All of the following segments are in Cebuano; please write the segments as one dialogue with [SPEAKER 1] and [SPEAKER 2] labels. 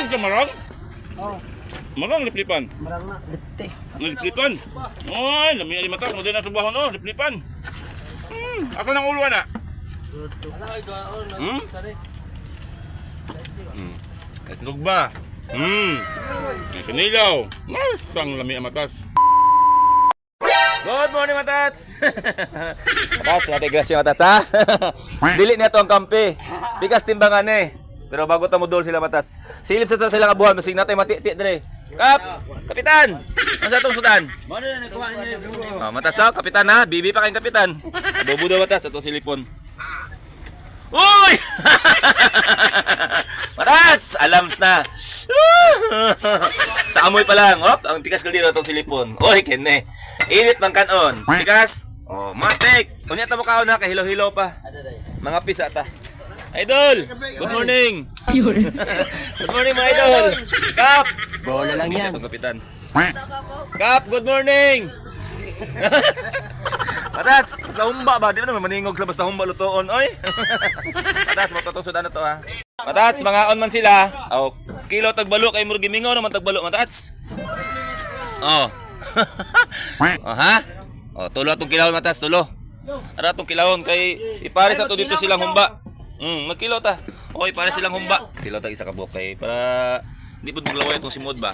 [SPEAKER 1] Ikog sa marang?
[SPEAKER 2] Oh,
[SPEAKER 1] Marang liplipan.
[SPEAKER 2] marang na. Lipte.
[SPEAKER 1] Liplipan. Oy, lami ali mata mo din ang subahon oh, liplipan. Asa nang ulo ana? Esnog ba? Sinilaw. Mas ang lami ang matas.
[SPEAKER 3] Good morning, Matats! Matats, natin grasya, Matats, ha? Dili niya to ang kampi. Bikas timbangan eh. Pero bago ta mo dol sila, Matats. Silip sa ta silang abuhan, masig natay mati-ti dire. Kap! Kapitan! Masa itong sudan? Oh, Matats, ha? Kapitan, ha? Bibi pa kayong kapitan. Adobo daw, Matats, atong silipon. Uy! Matats! Alams na! Sa amoy pa lang, hop, ang pikas kaldero itong silipon. Uy, kene. Init man kanon. Pikas? Oh, matik. Unya ta mo kaon na kay hilo-hilo pa. Mga pisa ta. Idol! Good morning! Good morning, mga idol! Kap!
[SPEAKER 2] Bola lang
[SPEAKER 3] Pisa itong kapitan. Kap, good morning! Matats, sa humba ba? Di ba naman maningog sa basta humba lutoon, oy? Matats, matutusod na to ha. Matats, mga on man sila. Oh, kilo tagbalo kay murag gimingaw naman tagbalo, Matats. Oh. Oh ha? Oh, tulo atong kilawon, Matats, tulo. Ara atong kilawon kay ipares ato dito silang humba. Magkilo ta. Oh, ipares silang humba. Kilo ta isa ka buok kay para di pud maglaway atong simod ba.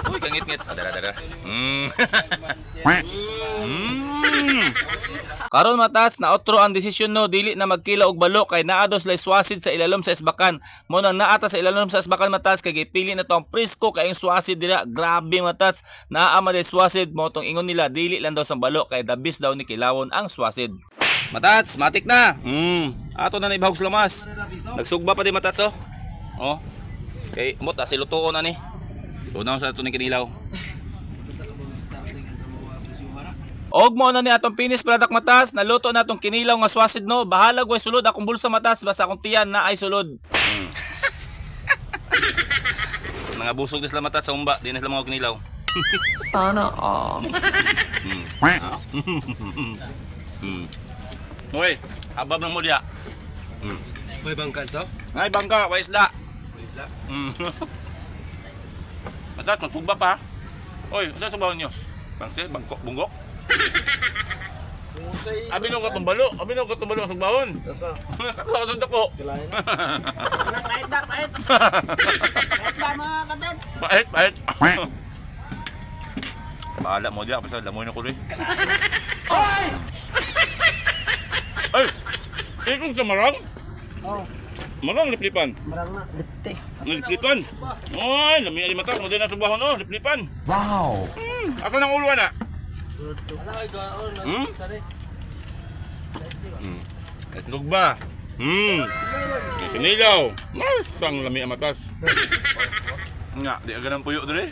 [SPEAKER 3] Uy, kangit-ngit. Ah, dara dara. Karon, Matas, na otro ang desisyon no dili na magkila og balo kay naa daw sila swasid sa ilalom sa esbakan. Mo nang naata sa ilalom sa esbakan, Matas, kay gipili na to ang presko kay ang swasid dira. Grabe, Matats, naa man day swasid mo tong ingon nila dili lang daw sa balo kay dabis daw ni kilawon ang swasid. Matats, matik na. Ato na naibahog sa lamas. Nagsugba pa di, Matats, oh. Oh. Kay umot ah, silutuon na ni. Tunaw sa ato ni kinilaw. Og mo na ni atong finish product, Matas, naluto na atong kinilaw nga swasid no. Bahala way sulod akong bulsa, Matas, basta akong tiyan na ay sulod. Mga busog na sila, Matas, sa humba, di na sila mga kinilaw.
[SPEAKER 4] Sana all.
[SPEAKER 1] Okay, habab ng mudya.
[SPEAKER 2] May bangka to?
[SPEAKER 1] Ay, bangka, way isda. Matas, magsugba pa. Oy, unsa subaw niyo? Bangse, bangko, bunggok. Abi no katong balo, abi no katong balo ang sugbahon.
[SPEAKER 2] Sasa.
[SPEAKER 1] Katuwa ka dako.
[SPEAKER 2] Kilain.
[SPEAKER 5] Pahit na, pahit. Pahit na mga katat.
[SPEAKER 1] Pahit, pahit. Bahala mo diya, basta lamoy na ko rin. Ay! Ikog sa marang?
[SPEAKER 2] Oh,
[SPEAKER 1] Marang liplipan.
[SPEAKER 2] marang na. Lipte.
[SPEAKER 1] Liplipan. Oy, lami ali mata mo din ang subahon oh, liplipan.
[SPEAKER 6] Wow!
[SPEAKER 1] Asa nang ulo ana? Esnog ba? Sinilaw. Mas ang lami ang matas. Nga, di agad ang puyo dire.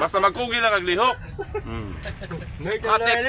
[SPEAKER 1] Basta magkugi lang kag lihok. Matik.